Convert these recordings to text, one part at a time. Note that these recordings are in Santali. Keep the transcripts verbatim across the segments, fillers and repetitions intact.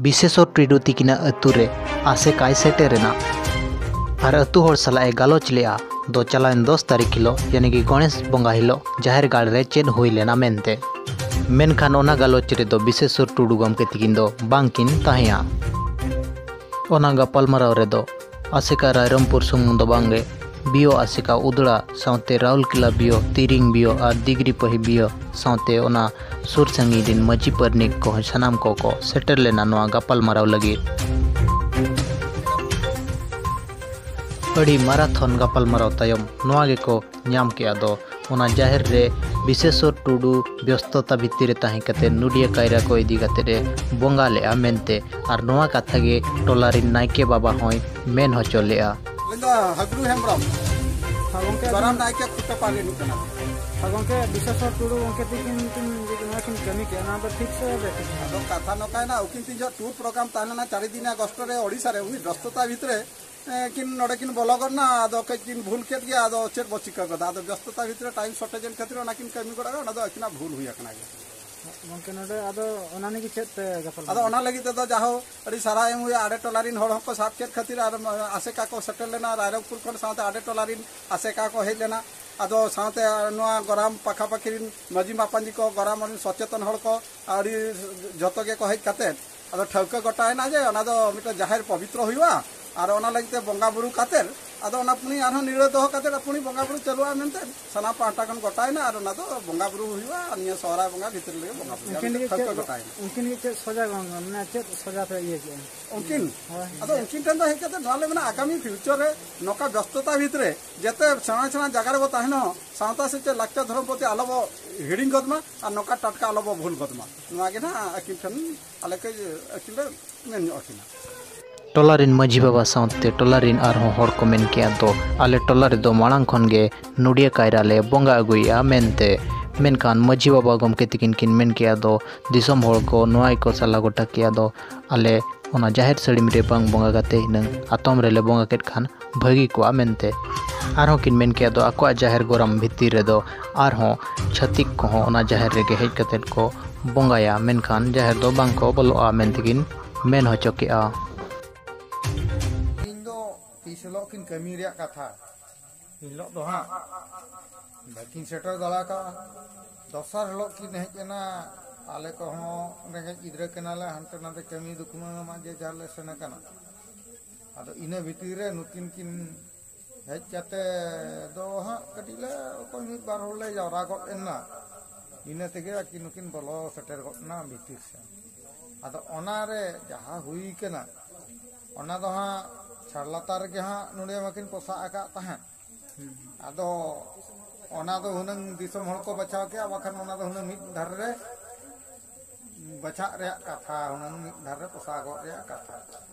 ᱵᱤᱥᱮᱥᱚᱨ ᱴᱩᱰᱩ ᱛᱤᱠᱤᱱᱟᱜ ᱟᱹᱛᱩ ᱨᱮ ᱟᱥᱮᱠᱟᱭ ᱥᱮᱴᱮᱨ ᱮᱱᱟ ᱟᱨ ᱟᱹᱛᱩ ᱦᱚᱲ ᱥᱟᱞᱟᱜ ᱮ ᱜᱟᱞᱚᱪ ᱞᱮᱫᱼᱟ ᱫᱚ ᱪᱟᱞᱟᱣᱮᱱ ᱫᱚᱥ ᱛᱟᱹᱨᱤᱠᱷ ᱦᱤᱞᱳᱜ, ᱭᱟᱱᱤ ᱠᱤ ᱜᱚᱬᱮᱥ ᱵᱚᱸᱜᱟ ᱦᱤᱞᱳᱜ ᱡᱟᱦᱮᱨ ᱜᱟᱲ ᱨᱮ ᱪᱮᱫ ᱦᱩᱭ ᱞᱮᱱᱟ ᱢᱮᱱᱛᱮ᱾ ᱢᱮᱱᱠᱷᱟᱱ ᱚᱱᱟ ᱜᱟᱞᱚᱪ ᱨᱮᱫᱚ ᱵᱤᱥᱮᱥᱚᱨ ᱴᱩᱰᱩ ᱜᱚᱢᱠᱮ ᱛᱤᱠᱤᱱ ᱫᱚ ᱵᱟᱝᱠᱤᱱ ᱛᱟᱦᱮᱸᱭᱟ᱾ ᱚᱱᱟ ᱜᱟᱯᱟᱞᱢᱟᱨᱟᱣ ᱨᱮᱫᱚ ᱟᱥᱮᱠᱟ ᱨᱟᱭᱨᱚᱝᱯᱩᱨ ᱥᱩᱢᱩᱝ ᱫᱚ ᱵᱟᱝᱜᱮ, ᱵᱤᱭᱳ ᱟᱥᱮᱠᱟ ᱩᱫᱽᱲᱟ ᱥᱟᱶᱛᱮ ᱨᱟᱣᱩᱞᱠᱮᱞᱟ ᱵᱤᱭᱳ, ᱛᱤᱨᱤᱝ ᱵᱤᱭᱳ ᱟᱨ ᱫᱤᱜᱽᱨᱤ ᱯᱟᱹᱦᱤ ᱵᱤᱭᱳ ᱥᱟᱶᱛᱮ ᱚᱱᱟ ᱥᱩᱨ ᱥᱟᱺᱜᱤᱧ ᱨᱤᱱ ᱢᱟᱹᱡᱷᱤ ᱯᱟᱨᱟᱱᱤᱠ ᱠᱚᱦᱚᱸ ᱥᱟᱱᱟᱢ ᱠᱚᱠᱚ ᱥᱮᱴᱮᱨ ᱞᱮᱱᱟ ᱱᱚᱣᱟ ᱜᱟᱯᱟᱞᱢᱟᱨᱟᱣ ᱞᱟᱹᱜᱤᱫ᱾ ᱟᱹᱰᱤ ᱢᱟᱨᱟᱛᱷᱚᱱ ᱜᱟᱯᱟᱞᱢᱟᱨᱟᱣ ᱛᱟᱭᱚᱢ ᱱᱚᱣᱟ ᱜᱮᱠᱚ ᱧᱟᱢ ᱠᱮᱜᱼᱟ ᱫᱚ ᱚᱱᱟ ᱡᱟᱦᱮᱨ ᱨᱮ ᱵᱤᱥᱮᱥᱚᱨ ᱴᱩᱰᱩ ᱵᱮᱥᱛᱚᱛᱟ ᱵᱷᱤᱛᱤᱨ ᱨᱮ ᱛᱟᱦᱮᱸ ᱠᱟᱛᱮ ᱱᱩᱰᱤᱭᱟᱹ ᱠᱟᱭᱨᱟ ᱠᱚ ᱤᱫᱤ ᱠᱟᱛᱮ ᱮ ᱵᱚᱸᱜᱟ ᱞᱮᱜᱼᱟ ᱢᱮᱱᱛᱮ, ᱟᱨ ᱱᱚᱣᱟ ᱠᱟᱛᱷᱟ ᱜᱮ ᱴᱚᱞᱟ ᱨᱤᱱ ᱱᱟᱭᱠᱮ ᱵᱟᱵᱟ ᱦᱚᱸᱭ ᱢᱮᱱ ᱦᱚᱪᱚ ᱞᱮᱜᱼᱟ᱾ ᱟᱹᱞᱤᱧ ᱫᱚ ᱦᱟᱹᱜᱽᱨᱩ ᱦᱮᱢᱵᱨᱚᱢ, ᱦᱮᱸ ᱜᱚᱢᱠᱮ, ᱜᱚᱨᱟᱢ ᱟᱹᱵᱤᱱ ᱱᱟᱭᱠᱮ ᱠᱷᱩᱴᱟᱹ ᱯᱟᱨᱤ ᱨᱤᱱᱤᱡ ᱠᱟᱱᱟ᱾ ᱦᱮᱸ ᱜᱚᱢᱠᱮ, ᱵᱤᱥᱮᱥᱚᱨ ᱴᱩᱰᱩ ᱜᱚᱢᱠᱮ ᱛᱤᱠᱤᱱ ᱠᱤᱱ ᱡᱮ ᱱᱚᱣᱟ ᱠᱤᱱ ᱠᱟᱹᱢᱤ ᱠᱮᱜᱼᱟ, ᱱᱚᱣᱟ ᱫᱚ ᱴᱷᱤᱠ ᱥᱮ ᱵᱮᱴᱷᱤᱠ? ᱟᱫᱚ ᱠᱟᱛᱷᱟ ᱱᱚᱝᱠᱟᱭᱮᱱᱟ, ᱩᱱᱠᱤᱱ ᱛᱤᱱ ᱡᱚᱦᱚᱜ ᱴᱩᱨ ᱯᱨᱳᱜᱨᱟᱢ ᱛᱟᱦᱮᱸ ᱞᱮᱱᱟ ᱪᱟᱨᱤ ᱫᱤᱱᱤᱭᱟ ᱜᱚᱥᱴᱚ ᱨᱮ ᱳᱰᱤᱥᱟ ᱨᱮ, ᱩᱱᱤ ᱵᱮᱥᱛᱚᱛᱟ ᱵᱷᱤᱛᱨᱮ ᱮ, ᱠᱤᱱ ᱱᱚᱰᱮ ᱠᱤᱱ ᱵᱚᱞᱚ ᱜᱚᱫ ᱮᱱᱟ, ᱟᱫᱚ ᱠᱟᱹᱡ ᱠᱤᱱ ᱵᱷᱩᱞ ᱠᱮᱫ ᱜᱮᱭᱟ, ᱟᱫᱚ ᱪᱮᱫ ᱵᱚ ᱪᱤᱠᱟᱹ ᱜᱚᱫᱟ? ᱟᱫᱚ ᱵᱮᱥᱛᱚᱛᱟ ᱵᱷᱤᱛᱨᱤ ᱨᱮ ᱴᱟᱭᱤᱢ ᱥᱚᱨᱴᱮᱡᱽ ᱮᱱ ᱠᱷᱟᱹᱛᱤᱨ ᱚᱱᱟ ᱠᱤᱱ ᱠᱟᱹᱢᱤ ᱜᱚᱫ ᱟᱠᱟᱫᱟ, ᱚᱱᱟ ᱫᱚ ᱟᱹᱠᱤᱱᱟᱜ ᱵᱷᱩᱞ ᱦᱩᱭ ᱟᱠᱟᱱᱟ ᱜᱮ᱾ ᱜᱚᱢᱠᱮ, ᱱᱚᱰᱮ ᱟᱫᱚ ᱚᱱᱟ ᱱᱤᱭᱮ ᱪᱮᱫ ᱯᱮ ᱜᱟᱯᱟᱞ ᱟᱫᱚ ᱢᱟᱨᱟᱣ? ᱚᱱᱟ ᱞᱟᱹᱜᱤᱫ ᱛᱮᱫᱚ ᱡᱟᱦᱳ ᱟᱹᱰᱤ ᱥᱟᱨᱦᱟᱣ ᱮᱢ ᱦᱩᱭᱩᱜᱼᱟ, ᱟᱰᱮ ᱴᱚᱞᱟ ᱨᱤᱱ ᱦᱚᱲ ᱦᱚᱸᱠᱚ ᱥᱟᱵ ᱠᱮᱫ ᱠᱷᱟᱹᱛᱤᱨ ᱟᱨ ᱟᱥᱮᱠᱟ ᱠᱚ ᱥᱮᱴᱮᱨ ᱞᱮᱱᱟ ᱨᱟᱭᱨᱚᱝᱯᱩᱨ ᱠᱷᱚᱱ, ᱥᱟᱶᱛᱮ ᱟᱰᱮ ᱴᱚᱞᱟ ᱨᱤᱱ ᱟᱥᱮᱠᱟ ᱠᱚ ᱦᱮᱡ ᱞᱮᱱᱟ᱾ ᱟᱫᱚ ᱥᱟᱶᱛᱮ ᱱᱚᱣᱟ ᱜᱚᱨᱟᱢ ᱯᱟᱠᱷᱟ ᱯᱟᱠᱷᱤ ᱨᱤᱱ ᱢᱟᱹᱡᱷᱤ ᱢᱟᱯᱟᱧᱡᱤ ᱠᱚ, ᱜᱚᱨᱟᱢ ᱨᱤᱱ ᱥᱚᱪᱮᱛᱚᱱ ᱦᱚᱲ ᱠᱚ, ᱟᱹᱰᱤ ᱡᱷᱚᱛᱚ ᱜᱮᱠᱚ ᱦᱮᱡ ᱠᱟᱛᱮᱫ ᱟᱫᱚ ᱴᱷᱟᱹᱣᱠᱟᱹ ᱜᱚᱴᱟᱭᱮᱱᱟ ᱡᱮ ᱚᱱᱟ ᱫᱚ ᱢᱤᱫᱴᱮᱱ ᱡᱟᱦᱮᱨ ᱯᱚᱵᱤᱛᱨᱚ ᱦᱩᱭᱩᱜᱼᱟ ᱟᱨ ᱚᱱᱟ ᱞᱟᱹᱜᱤᱫ ᱛᱮ ᱵᱚᱸᱜᱟ ᱵᱩᱨᱩ ᱠᱟᱛᱮᱫ ᱟᱫᱚ ᱚᱱᱟ ᱯᱩᱱᱤ ᱟᱨᱦᱚᱸ ᱱᱤᱨᱟᱹ ᱫᱚᱦᱚ ᱠᱟᱛᱮᱫ ᱯᱩᱱᱤ ᱵᱚᱸᱜᱟ ᱵᱩᱨᱩ ᱪᱟᱹᱞᱩᱜᱼᱟ ᱢᱮᱱᱛᱮ ᱥᱟᱱᱟᱢ ᱯᱟᱦᱴᱟ ᱠᱷᱚᱱ ᱜᱚᱴᱟᱭᱮᱱᱟ ᱟᱨ ᱚᱱᱟ ᱫᱚ ᱵᱚᱸᱜᱟ ᱵᱩᱨᱩ ᱦᱩᱭᱩᱜᱼᱟ ᱟᱨ ᱱᱤᱭᱟᱹ ᱥᱚᱦᱨᱟᱭ ᱵᱚᱸᱜᱟ ᱵᱷᱤᱛᱨᱤ ᱨᱮᱜᱮ ᱵᱚᱸᱜᱟ ᱵᱩᱨᱩ ᱩᱱᱠᱤᱱ ᱜᱮ ᱴᱷᱟᱹᱣᱠᱟᱹ ᱪᱮᱫ ᱜᱚᱴᱟᱭᱮᱱᱟ᱾ ᱩᱱᱠᱤᱱ ᱜᱮ ᱪᱮᱫ ᱥᱚᱡᱟ ᱜᱚ-, ᱢᱟᱱᱮ ᱪᱮᱫ ᱥᱚᱡᱟ ᱯᱮ ᱤᱭᱟᱹ ᱠᱮᱜᱼᱟ? ᱩᱱᱠᱤᱱ ᱦᱳᱭ᱾ ᱟᱫᱚ ᱩᱱᱠᱤᱱ ᱴᱷᱮᱱ ᱫᱚ ᱦᱮᱡ ᱠᱟᱛᱮ ᱱᱚᱣᱟ ᱞᱮ ᱢᱮᱱᱟ, ᱟᱜᱟᱢᱤ ᱯᱷᱤᱭᱩᱪᱟᱨ ᱨᱮ ᱱᱚᱝᱠᱟ ᱵᱮᱥᱛᱚᱛᱟ ᱵᱷᱤᱛᱨᱮ ᱡᱟᱛᱮ ᱥᱮᱬᱟ ᱥᱮᱬᱟ ᱡᱟᱭᱜᱟ ᱨᱮᱵᱚ ᱛᱟᱦᱮᱱ ᱦᱚᱸ ᱥᱟᱶᱛᱟ ᱥᱮᱪᱮᱫ ᱞᱟᱠᱪᱟᱨ ᱫᱷᱚᱨᱚᱢ ᱯᱨᱚᱛᱤ ᱟᱞᱚ ᱵᱚ ᱦᱤᱲᱤᱧ ᱜᱚᱫ ᱢᱟ ᱟᱨ ᱱᱚᱝᱠᱟ ᱴᱟᱴᱠᱟ ᱟᱞᱚ ᱵᱚ ᱵᱷᱩᱞ ᱜᱚᱫ ᱢᱟ, ᱱᱚᱣᱟ ᱜᱮ ᱱᱟᱦᱟᱜ ᱟᱹᱠᱤᱱ ᱴᱷᱮᱱ ᱟᱞᱮ ᱠᱟᱹᱡ ᱟᱹᱠᱤᱱ ᱞᱮ ᱢᱮᱱ ᱧᱚᱜ ᱟᱹᱠᱤᱱᱟ᱾ ᱴᱚᱞᱟ ᱨᱤᱱ ᱢᱟᱹᱡᱷᱤ ᱵᱟᱵᱟ ᱥᱟᱶᱛᱮ ᱴᱚᱞᱟ ᱨᱤᱱ ᱟᱨᱦᱚᱸ ᱦᱚᱲ ᱠᱚ ᱢᱮᱱ ᱠᱮᱜᱼᱟ ᱫᱚ, ᱟᱞᱮ ᱴᱚᱞᱟ ᱨᱮᱫᱚ ᱢᱟᱲᱟᱝ ᱠᱷᱚᱱ ᱜᱮ ᱱᱚᱰᱤᱭᱟᱹ ᱠᱟᱭᱨᱟ ᱞᱮ ᱵᱚᱸᱜᱟ ᱟᱹᱜᱩᱭᱮᱫᱼᱟ ᱢᱮᱱᱛᱮ᱾ ᱢᱮᱱᱠᱷᱟᱱ ᱢᱟᱹᱡᱷᱤ ᱵᱟᱵᱟ ᱜᱚᱢᱠᱮ ᱛᱤᱠᱤᱱ ᱠᱤᱱ ᱢᱮᱱ ᱠᱮᱜᱼᱟ ᱫᱚ, ᱫᱤᱥᱚᱢ ᱦᱚᱲ ᱠᱚ ᱱᱚᱣᱟ ᱜᱮᱠᱚ ᱥᱟᱞᱟ ᱜᱚᱴᱟ ᱠᱮᱜᱼᱟ ᱫᱚ, ᱟᱞᱮ ᱚᱱᱟ ᱡᱟᱦᱮᱨ ᱥᱟᱹᱲᱤᱢ ᱨᱮ ᱵᱟᱝ ᱵᱚᱸᱜᱟ ᱠᱟᱛᱮ ᱦᱩᱱᱟᱹᱝ ᱟᱛᱚᱢ ᱨᱮᱞᱮ ᱵᱚᱸᱜᱟ ᱠᱮᱫ ᱠᱷᱟᱱ ᱵᱷᱟᱹᱜᱤ ᱠᱚᱜᱼᱟ ᱢᱮᱱᱛᱮ᱾ ᱟᱨᱦᱚᱸ ᱠᱤᱱ ᱢᱮᱱ ᱠᱮᱜᱼᱟ ᱫᱚ, ᱟᱠᱚᱣᱟᱜ ᱡᱟᱦᱮᱨ ᱜᱚᱨᱟᱢ ᱵᱷᱤᱛᱤᱨ ᱨᱮᱫᱚ ᱟᱨᱦᱚᱸ ᱪᱷᱟᱹᱛᱤᱠ ᱠᱚᱦᱚᱸ ᱚᱱᱟ ᱡᱟᱦᱮᱨ ᱨᱮᱜᱮ ᱦᱮᱡ ᱠᱟᱛᱮ ᱠᱚ ᱵᱚᱸᱜᱟᱭᱟ, ᱢᱮᱱᱠᱷᱟᱱ ᱡᱟᱦᱮᱨ ᱫᱚ ᱵᱟᱝ ᱠᱚ ᱵᱚᱞᱚᱜᱼᱟ ᱢᱮᱱᱛᱮ ᱠᱤᱱ ᱢᱮᱱ ᱦᱚᱪᱚ ᱠᱮᱜᱼᱟ᱾ ᱤᱧ ᱫᱚ ᱛᱤᱥ ᱦᱤᱞᱳᱜ ᱠᱤᱱ ᱠᱟᱹᱢᱤ ᱨᱮᱭᱟᱜ ᱠᱟᱛᱷᱟ, ᱤᱱ ᱦᱤᱞᱳᱜ ᱫᱚ ᱦᱟᱸᱜ ᱵᱟᱹᱠᱤᱱ ᱥᱮᱴᱮᱨ ᱫᱟᱲᱮ ᱠᱟᱜᱼᱟ᱾ ᱫᱚᱥᱟᱨ ᱦᱤᱞᱳᱜ ᱠᱤᱱ ᱦᱮᱡ ᱮᱱᱟ, ᱟᱞᱮ ᱠᱚᱦᱚᱸ ᱨᱮᱸᱜᱮᱡ ᱜᱤᱫᱽᱨᱟᱹ ᱠᱟᱱᱟᱞᱮ, ᱦᱟᱱᱛᱮ ᱱᱟᱛᱮ ᱠᱟᱹᱢᱤ ᱫᱩᱠᱷᱢᱟᱹ ᱢᱟ ᱡᱮ ᱡᱟᱦᱟᱸ ᱞᱮ ᱥᱮᱱ ᱟᱠᱟᱱᱟ᱾ ᱟᱫᱚ ᱤᱱᱟᱹ ᱵᱷᱤᱛᱤᱨ ᱨᱮ ᱱᱩᱠᱤᱱ ᱠᱤᱱ ᱦᱮᱡ ᱠᱟᱛᱮ ᱫᱚ ᱦᱟᱸᱜ ᱠᱟᱹᱴᱤᱡ ᱞᱮ, ᱚᱠᱚᱭ ᱢᱤᱫ ᱵᱟᱨ ᱦᱚᱲ ᱞᱮ ᱡᱟᱣᱨᱟ ᱜᱚᱫ ᱮᱱᱟ, ᱤᱱᱟᱹ ᱛᱮᱜᱮ ᱟᱹᱠᱤᱱ ᱱᱩᱠᱤᱱ ᱵᱚᱞᱚ ᱥᱮᱴᱮᱨ ᱜᱚᱫ ᱮᱱᱟ ᱵᱷᱤᱛᱤᱨ ᱥᱮᱱ᱾ ᱟᱫᱚ ᱚᱱᱟᱨᱮ ᱡᱟᱦᱟᱸ ᱦᱩᱭ ᱠᱟᱱᱟ, ᱚᱱᱟ ᱫᱚ ᱦᱟᱸᱜ ᱪᱷᱟᱲ ᱞᱟᱛᱟᱨ ᱨᱮᱜᱮ ᱦᱟᱸᱜ ᱱᱚᱰᱮ ᱢᱟᱠᱤᱱ ᱯᱚᱥᱟᱜ ᱟᱠᱟᱫ ᱛᱟᱦᱮᱸᱫ᱾ ᱟᱫᱚ ᱚᱱᱟ ᱫᱚ ᱦᱩᱱᱟᱹᱝ ᱫᱤᱥᱚᱢ ᱦᱚᱲ ᱠᱚ ᱵᱟᱪᱷᱟᱣ ᱠᱮᱭᱟ, ᱵᱟᱠᱷᱟᱱ ᱚᱱᱟ ᱫᱚ ᱦᱩᱱᱟᱹᱝ ᱢᱤᱫ ᱫᱷᱟᱨᱮ ᱨᱮ ᱵᱟᱪᱷᱟᱜ ᱨᱮᱭᱟᱜ ᱠᱟᱛᱷᱟ, ᱦᱩᱱᱟᱹᱝ ᱢᱤᱫ ᱫᱷᱟᱨᱮ ᱨᱮ ᱯᱚᱥᱟᱜᱚᱜ ᱨᱮᱭᱟᱜ ᱠᱟᱛᱷᱟ᱾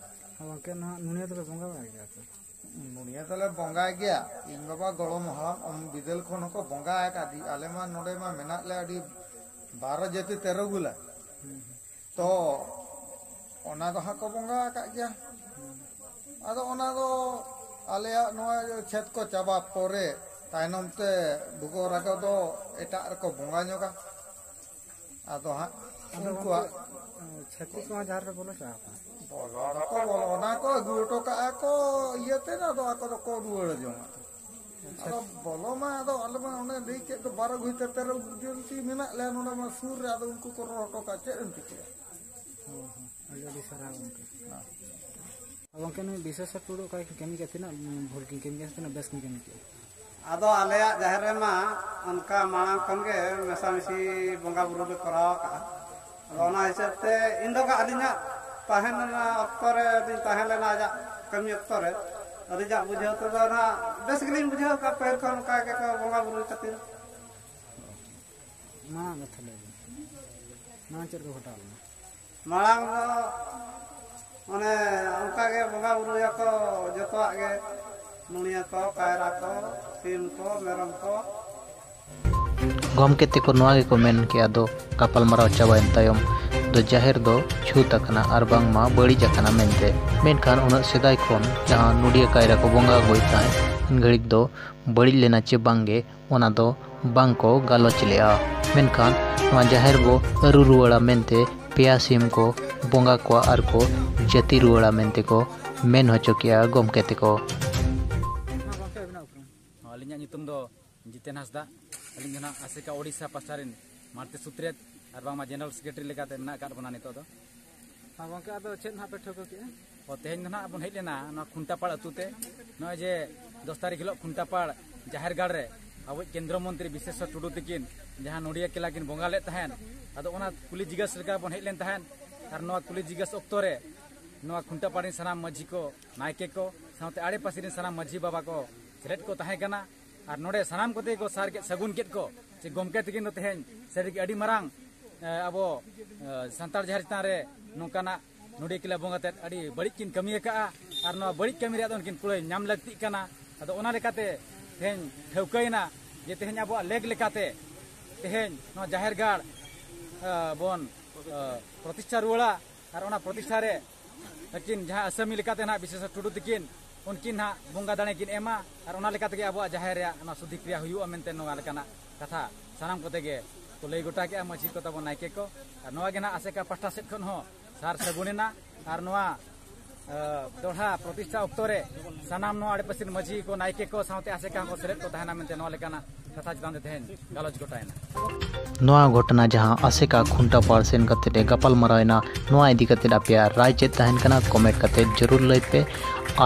ᱦᱮᱸ ᱜᱚᱢᱠᱮ, ᱱᱚᱣᱟ ᱱᱩᱱᱤᱭᱟᱹ ᱫᱚᱞᱮ ᱵᱚᱸᱜᱟ ᱵᱟᱲᱟᱭ ᱜᱮᱭᱟ ᱛᱚ? ᱱᱩᱱᱤᱭᱟᱹ ᱫᱚᱞᱮ ᱵᱚᱸᱜᱟᱭ ᱜᱮᱭᱟ᱾ ᱤᱧ ᱵᱟᱵᱟ ᱜᱚᱲᱚᱢ ᱦᱟᱲᱟᱢ ᱚᱢ ᱵᱤᱫᱟᱹᱞ ᱠᱷᱚᱱ ᱦᱚᱸᱠᱚ ᱵᱚᱸᱜᱟ ᱟᱠᱟᱫ᱾ ᱟᱞᱮ ᱢᱟ ᱱᱚᱰᱮ ᱢᱟ ᱢᱮᱱᱟᱜ ᱞᱮ ᱟᱹᱰᱤ ᱵᱟᱨᱚ ᱡᱟᱹᱛᱤ ᱛᱮᱨᱚ ᱜᱩᱞᱟ᱾ ᱛᱚ ᱚᱱᱟ ᱫᱚ ᱦᱟᱸᱜ ᱠᱚ ᱵᱚᱸᱜᱟ ᱟᱠᱟᱫ ᱜᱮᱭᱟ᱾ ᱟᱫᱚ ᱚᱱᱟ ᱫᱚ ᱟᱞᱮᱭᱟᱜ ᱱᱚᱣᱟ ᱠᱷᱮᱛ ᱠᱚ ᱪᱟᱵᱟ ᱯᱚᱨᱮ ᱛᱟᱭᱱᱚᱢ ᱛᱮ ᱵᱷᱩᱜᱚ ᱨᱟᱜᱚ ᱫᱚ ᱮᱴᱟᱜ ᱨᱮᱠᱚ ᱵᱚᱸᱜᱟ ᱧᱚᱜᱟ᱾ ᱟᱫᱚ ᱦᱟᱸᱜ ᱟᱫᱚ ᱩᱱᱠᱩᱣᱟᱜ ᱜᱚᱢᱠᱮ, ᱪᱷᱟᱹᱛᱤᱠ ᱠᱚᱦᱚᱸ ᱡᱟᱦᱮᱨ ᱨᱮ ᱵᱚᱞᱚ ᱪᱟᱞᱟᱣ ᱠᱟᱱᱟ? ᱵᱚᱞᱚ ᱫᱚᱠᱚ ᱵᱚᱞᱚ, ᱚᱱᱟ ᱠᱚ ᱟᱹᱜᱩ ᱦᱚᱴᱚ ᱠᱟᱜᱼᱟ ᱠᱚ ᱤᱭᱟᱹᱛᱮ, ᱟᱫᱚ ᱟᱠᱚ ᱫᱚᱠᱚ ᱨᱩᱣᱟᱹᱲ ᱡᱚᱝᱟ᱾ ᱟᱫᱚ ᱵᱚᱞᱚ ᱢᱟ, ᱟᱫᱚ ᱟᱞᱮ ᱢᱟ ᱚᱱᱮ ᱞᱟᱹᱭ ᱠᱮᱫ ᱫᱚ ᱵᱟᱨᱚ ᱜᱷᱩᱴᱟᱹ ᱛᱮᱨᱚ ᱡᱚᱱ ᱢᱮᱱᱟᱜ ᱞᱮᱭᱟ ᱱᱚᱰᱮ ᱢᱟ ᱥᱩᱨ ᱨᱮ, ᱟᱫᱚ ᱩᱱᱠᱩ ᱠᱚ ᱨᱚᱲ ᱦᱚᱴᱚ ᱠᱟᱜᱼᱟ, ᱪᱮᱫ ᱮᱢ ᱪᱤᱠᱟᱹᱭᱟ? ᱦᱚᱸ, ᱦᱚᱸ, ᱟᱹᱰᱤ ᱟᱹᱰᱤ ᱥᱟᱨᱦᱟᱣ ᱜᱚᱢᱠᱮ᱾ ᱦᱮᱸ᱾ ᱜᱚᱢᱠᱮ, ᱱᱩᱭ ᱵᱤᱥᱮᱥᱚᱨ ᱴᱩᱰᱩ ᱚᱠᱟ ᱠᱚ ᱠᱟᱹᱢᱤ ᱠᱮᱫᱟ, ᱛᱤᱱᱟᱹᱜ ᱵᱷᱩᱞ ᱠᱤᱱ ᱠᱟᱹᱢᱤ ᱠᱮᱫᱟ, ᱛᱤᱱᱟᱹᱜ ᱵᱮᱥ ᱠᱤᱱ ᱠᱟᱹᱢᱤ ᱠᱮᱫᱟ? ᱟᱫᱚ ᱟᱞᱮᱭᱟᱜ ᱡᱟᱦᱮᱨ ᱨᱮᱢᱟ ᱚᱱᱠᱟ ᱢᱟᱲᱟᱝ ᱠᱷᱚᱱ ᱜᱮ ᱢᱮᱥᱟᱢᱤᱥᱤ ᱵᱚᱸᱜᱟ ᱵᱩᱨᱩ ᱞᱮ ᱠᱚᱨᱟᱣ ᱟᱠᱟᱫᱼᱟ᱾ ᱟᱫᱚ ᱚᱱᱟ ᱦᱤᱥᱟᱹᱵ ᱛᱮ ᱤᱧ ᱫᱚ ᱟᱹᱞᱤᱧᱟᱜ ᱛᱟᱦᱮᱸ ᱞᱮᱱᱟ ᱚᱠᱛᱚ ᱨᱮ, ᱟᱹᱞᱤᱧ ᱛᱟᱦᱮᱸ ᱞᱮᱱᱟ ᱟᱡᱟᱜ ᱠᱟᱹᱢᱤ ᱚᱠᱛᱚ ᱨᱮ, ᱟᱹᱞᱤᱧᱟᱜ ᱵᱩᱡᱷᱟᱹᱣ ᱛᱮᱫᱚ ᱱᱟᱦᱟᱜ ᱵᱮᱥ ᱜᱮᱞᱤᱧ ᱵᱩᱡᱷᱟᱹᱣ ᱟᱠᱟᱫ, ᱯᱟᱹᱦᱤᱞ ᱠᱷᱚᱱ ᱚᱱᱠᱟ ᱜᱮᱠᱚ ᱵᱚᱸᱜᱟ ᱵᱩᱨᱩᱭ ᱠᱷᱟᱹᱛᱤᱨ᱾ ᱢᱟᱲᱟᱝ ᱠᱟᱛᱷᱟ ᱞᱟᱹᱭ ᱵᱤᱱ, ᱢᱟᱲᱟᱝ ᱪᱮᱫ ᱠᱚ ᱜᱷᱚᱴᱟᱣ ᱞᱮᱱᱟ? ᱢᱟᱲᱟᱝ ᱫᱚ ᱚᱱᱮ ᱚᱱᱠᱟ ᱜᱮ ᱵᱚᱸᱜᱟ ᱵᱩᱨᱩᱭᱟᱠᱚ ᱡᱚᱛᱚᱣᱟᱜ ᱜᱮ, ᱱᱩᱲᱤᱭᱟᱹ ᱠᱚ, ᱠᱟᱭᱨᱟ ᱠᱚ, ᱥᱤᱢ ᱠᱚ, ᱢᱮᱨᱚᱢ ᱠᱚ᱾ ᱜᱚᱢᱠᱮ ᱛᱮᱠᱚ ᱱᱚᱣᱟ ᱜᱮᱠᱚ ᱢᱮᱱ ᱠᱮᱜᱼᱟ, ᱫᱚ ᱜᱟᱯᱟᱞᱢᱟᱨᱟᱣ ᱪᱟᱵᱟᱭᱮᱱ ᱛᱟᱭᱚᱢ ᱫᱚ ᱡᱟᱦᱮᱨ ᱫᱚ ᱪᱷᱩᱛ ᱟᱠᱟᱱᱟ ᱟᱨ ᱵᱟᱝᱢᱟ ᱵᱟᱹᱲᱤᱡ ᱟᱠᱟᱱᱟ ᱢᱮᱱᱛᱮ᱾ ᱢᱮᱱᱠᱷᱟᱱ ᱩᱱᱟᱹᱜ ᱥᱮᱫᱟᱭ ᱠᱷᱚᱱ ᱡᱟᱦᱟᱸ ᱱᱚᱰᱤᱭᱟᱹ ᱠᱟᱭᱨᱟ ᱠᱚ ᱵᱚᱸᱜᱟ ᱟᱹᱜᱩᱭᱮᱫ ᱛᱟᱦᱮᱸᱫ, ᱩᱱ ᱜᱷᱟᱹᱲᱤᱡ ᱫᱚ ᱵᱟᱹᱲᱤᱡ ᱞᱮᱱᱟ ᱪᱮ ᱵᱟᱝᱜᱮ, ᱚᱱᱟ ᱫᱚ ᱵᱟᱝ ᱠᱚ ᱜᱟᱞᱚᱪ ᱞᱮᱜᱼᱟ᱾ ᱢᱮᱱᱠᱷᱟᱱ ᱱᱚᱣᱟ ᱡᱟᱦᱮᱨ ᱵᱚ ᱟᱹᱨᱩ ᱨᱩᱣᱟᱹᱲᱟ ᱢᱮᱱᱛᱮ ᱯᱮᱭᱟ ᱥᱤᱢ ᱠᱚ ᱵᱚᱸᱜᱟ ᱠᱚᱣᱟ ᱟᱨ ᱠᱚ ᱡᱟᱹᱛᱤ ᱨᱩᱣᱟᱹᱲᱟ ᱢᱮᱱᱛᱮ ᱠᱚ ᱢᱮᱱ ᱦᱚᱪᱚ ᱠᱮᱜᱼᱟ ᱜᱚᱢᱠᱮ ᱛᱮᱠᱚ᱾ ᱟᱹᱞᱤᱧᱟᱜ ᱧᱩᱛᱩᱢ ᱫᱚ ᱡᱤᱛᱮᱱ ᱦᱟᱸᱥᱫᱟ᱾ ᱟᱹᱞᱤᱧ ᱫᱚ ᱱᱟᱦᱟᱜ ᱟᱥᱮᱠᱟ ᱳᱰᱤᱥᱟ ᱯᱟᱥᱴᱟ ᱨᱮᱱ ᱢᱟᱲᱛᱮ ᱥᱩᱛᱨᱮᱛ ᱟᱨ ᱵᱟᱝᱢᱟ ᱡᱮᱱᱟᱨᱟᱞ ᱥᱮᱠᱨᱮᱴᱟᱨᱤ ᱞᱮᱠᱟᱛᱮ ᱢᱮᱱᱟᱜ ᱟᱠᱟᱫ ᱵᱚᱱᱟ ᱱᱤᱛᱚᱜ ᱫᱚ᱾ ᱦᱮᱸ ᱜᱚᱢᱠᱮ, ᱟᱫᱚ ᱪᱮᱫ ᱱᱟᱦᱟᱜ ᱯᱮ ᱴᱷᱟᱹᱣᱠᱟᱹ ᱠᱮᱜᱼᱟ? ᱚ, ᱛᱮᱦᱮᱧ ᱫᱚ ᱱᱟᱦᱟᱜ ᱵᱚᱱ ᱦᱮᱡ ᱞᱮᱱᱟ ᱱᱚᱣᱟ ᱠᱷᱩᱱᱴᱟᱯᱟᱲ ᱟᱹᱛᱩ ᱛᱮ᱾ ᱱᱚᱜᱼᱚᱭ ᱡᱮ ᱫᱚᱥ ᱛᱟᱹᱨᱤᱠᱷ ᱦᱤᱞᱳᱜ ᱠᱷᱩᱱᱴᱟᱯᱟᱲ ᱡᱟᱦᱮᱨ ᱜᱟᱲ ᱨᱮ ᱟᱵᱚᱭᱤᱡ ᱠᱮᱱᱫᱨᱚ ᱢᱚᱱᱛᱨᱤ ᱵᱤᱥᱮᱥᱥᱚᱨ ᱴᱩᱰᱩ ᱛᱤᱠᱤᱱ ᱡᱟᱦᱟᱸ ᱱᱚᱰᱤᱭᱟ ᱠᱮᱞᱟ ᱠᱤᱱ ᱵᱚᱸᱜᱟ ᱞᱮᱫ ᱛᱟᱦᱮᱸᱱ, ᱟᱫᱚ ᱚᱱᱟ ᱠᱩᱞᱤ ᱡᱤᱜᱟᱹᱥ ᱞᱮᱠᱟ ᱵᱚᱱ ᱦᱮᱡ ᱞᱮᱱ ᱛᱟᱦᱮᱸᱱ᱾ ᱟᱨ ᱱᱚᱣᱟ ᱠᱩᱞᱤ ᱡᱤᱜᱟᱹᱥ ᱚᱠᱛᱚ ᱨᱮ ᱱᱚᱣᱟ ᱠᱷᱩᱱᱴᱟᱯᱟᱲ ᱨᱮᱱ ᱥᱟᱱᱟᱢ ᱢᱟᱹᱡᱷᱤ ᱠᱚ, ᱱᱟᱭᱠᱮ ᱠᱚ, ᱥᱟᱶᱛᱮ ᱟᱲᱮᱯᱟᱥᱮ ᱨᱮᱱ ᱥᱟᱱᱟᱢ ᱢᱟᱹᱡᱷᱤ ᱵᱟᱵᱟ ᱠᱚ ᱥᱮᱞᱮᱫ ᱠᱚ ᱛᱟᱦᱮᱸ ᱠᱟᱱᱟ᱾ ᱟᱨ ᱱᱚᱰᱮ ᱥᱟᱱᱟᱢ ᱠᱚᱛᱮ ᱠᱚ ᱥᱟᱨ ᱠᱮᱫ ᱥᱟᱹᱜᱩᱱ ᱠᱮᱫ ᱠᱚ ᱡᱮ ᱜᱚᱢᱠᱮ ᱛᱤᱠᱤᱱ ᱫᱚ ᱛᱮᱦᱮᱧ ᱥᱟᱹᱨᱤᱜᱮ ᱟᱹᱰᱤ ᱢᱟᱨᱟᱝ, ᱮ, ᱟᱵᱚ, ᱮ, ᱥᱟᱱᱛᱟᱲ ᱡᱟᱦᱮᱨ ᱪᱮᱛᱟᱱ ᱨᱮ ᱱᱚᱝᱠᱟᱱᱟᱜ ᱱᱚᱰᱤᱭᱟ ᱠᱮᱞᱟ ᱵᱚᱸᱜᱟ ᱛᱮᱫ ᱟᱹᱰᱤ ᱵᱟᱹᱲᱤᱡ ᱠᱤᱱ ᱠᱟᱹᱢᱤ ᱟᱠᱟᱫᱼᱟ᱾ ᱟᱨ ᱱᱚᱣᱟ ᱵᱟᱹᱲᱤᱡ ᱠᱟᱹᱢᱤ ᱨᱮᱭᱟᱜ ᱫᱚ ᱩᱱᱠᱤᱱ ᱠᱩᱲᱟᱹᱭ ᱧᱟᱢ ᱞᱟᱹᱠᱛᱤᱜ ᱠᱟᱱᱟ᱾ ᱟᱫᱚ ᱚᱱᱟ ᱞᱮᱠᱟᱛᱮ ᱛᱮᱦᱮᱧ ᱴᱷᱟᱹᱣᱠᱟᱹᱭᱮᱱᱟ ᱡᱮ ᱛᱮᱦᱮᱧ ᱟᱵᱚᱣᱟᱜ ᱞᱮᱠ ᱞᱮᱠᱟᱛᱮ ᱛᱮᱦᱮᱧ ᱱᱚᱣᱟ ᱡᱟᱦᱮᱨ ᱜᱟᱲ, ᱮ, ᱵᱚᱱ, ᱮ, ᱯᱨᱚᱛᱤᱥᱴᱷᱟ ᱨᱩᱣᱟᱹᱲᱟ᱾ ᱟᱨ ᱚᱱᱟ ᱯᱨᱚᱛᱤᱥᱴᱷᱟ ᱨᱮ ᱟᱹᱠᱤᱱ ᱡᱟᱦᱟᱸ ᱟᱥᱟᱢᱤ ᱞᱮᱠᱟᱛᱮ ᱱᱟᱦᱟᱜ ᱵᱤᱥᱮᱥ ᱴᱩᱰᱩ ᱛᱤᱠᱤᱱ, ᱩᱱᱠᱤᱱ ᱱᱟᱦᱟᱜ ᱵᱚᱸᱜᱟ ᱫᱟᱲᱮ ᱠᱤᱱ ᱮᱢᱟ᱾ ᱟᱨ ᱚᱱᱟ ᱞᱮᱠᱟ ᱛᱮᱜᱮ ᱟᱵᱚᱣᱟᱜ ᱡᱟᱦᱮᱨ ᱨᱮᱭᱟᱜ ᱚᱱᱟ ᱥᱩᱫᱷᱤ ᱠᱨᱤᱭᱟ ᱦᱩᱭᱩᱜᱼᱟ ᱢᱮᱱᱛᱮ ᱱᱚᱣᱟ ᱞᱮᱠᱟᱱᱟᱜ ᱠᱟᱛᱷᱟ ᱥᱟᱱᱟᱢ ᱠᱚᱛᱮ ᱜᱮ ᱠᱚ ᱞᱟᱹᱭ ᱜᱚᱴᱟ ᱠᱮᱜᱼᱟ, ᱢᱟᱹᱡᱷᱤ ᱠᱚ ᱛᱟᱵᱚᱱ, ᱱᱟᱭᱠᱮ ᱠᱚ᱾ ᱟᱨ ᱱᱚᱣᱟ ᱜᱮ ᱱᱟᱦᱟᱜ ᱟᱥᱮᱠᱟ ᱯᱟᱦᱴᱟ ᱥᱮᱫ ᱠᱷᱚᱱ ᱦᱚᱸ ᱥᱟᱨ ᱥᱟᱹᱜᱩᱱ ᱮᱱᱟ᱾ ᱟᱨ ᱱᱚᱣᱟ, ᱮ, ᱫᱚᱦᱲᱟ ᱯᱨᱚᱛᱤᱥᱴᱷᱟ ᱚᱠᱛᱚ ᱨᱮ ᱥᱟᱱᱟᱢ ᱱᱚᱣᱟ ᱟᱲᱮᱯᱟᱥᱮ ᱨᱮᱱ ᱢᱟᱹᱡᱷᱤ ᱠᱚ, ᱱᱟᱭᱠᱮ ᱠᱚ ᱥᱟᱶᱛᱮ ᱟᱥᱮᱠᱟ ᱦᱚᱸᱠᱚ ᱥᱮᱞᱮᱫ ᱠᱚ ᱛᱟᱦᱮᱱᱟ ᱢᱮᱱᱛᱮ ᱱᱚᱣᱟ ᱞᱮᱠᱟᱱᱟᱜ ᱠᱟᱛᱷᱟ ᱪᱮᱛᱟᱱ ᱨᱮ ᱛᱮᱦᱮᱧ ᱜᱟᱞᱚᱪ ᱜᱚᱴᱟᱭᱮᱱᱟ᱾ ᱱᱚᱣᱟ ᱜᱷᱚᱴᱚᱱᱟ ᱡᱟᱦᱟᱸ ᱟᱥᱮᱠᱟ ᱠᱷᱩᱱᱴᱟᱯᱟᱲ ᱥᱮᱱ ᱠᱟᱛᱮ ᱮ ᱜᱟᱯᱟᱞ ᱢᱟᱨᱟᱣ ᱮᱱᱟ, ᱱᱚᱣᱟ ᱤᱫᱤ ᱠᱟᱛᱮ ᱟᱯᱮᱭᱟᱜ ᱨᱟᱭ ᱪᱮᱫ ᱛᱟᱦᱮᱱ ᱠᱟᱱᱟ, ᱠᱚᱢᱮᱱᱴ ᱠᱟᱛᱮ ᱡᱟᱹᱨᱩᱲ ᱞᱟᱹᱭ ᱯᱮ᱾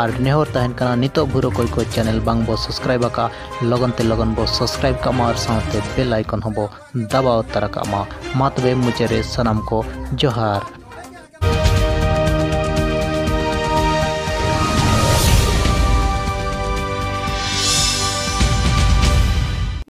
ᱟᱨ ᱱᱮᱦᱚᱨ ᱛᱟᱦᱮᱱ ᱠᱟᱱᱟ, ᱱᱤᱛᱚᱜ ᱵᱷᱳᱨ ᱚᱠᱚᱭ ᱠᱚ ᱪᱮᱱᱮᱞ ᱵᱟᱝ ᱵᱚ ᱥᱟᱵᱥᱠᱨᱟᱭᱤᱵ ᱟᱠᱟᱫ, ᱞᱚᱜᱚᱱ ᱛᱮ ᱞᱚᱜᱚᱱ ᱵᱚ ᱥᱟᱵᱥᱠᱨᱟᱭᱤᱵ ᱠᱟᱜ ᱢᱟ ᱟᱨ ᱥᱟᱶᱛᱮ ᱵᱮᱞ ᱟᱭᱠᱚᱱ ᱦᱚᱸᱵᱚ ᱫᱟᱵᱟᱣ ᱛᱟᱨᱟ ᱠᱟᱜ ᱢᱟ᱾ ᱢᱟ ᱛᱚᱵᱮ ᱢᱩᱪᱟᱹᱫ ᱨᱮ ᱥᱟᱱᱟᱢ ᱠᱚ ᱡᱚᱦᱟᱨ᱾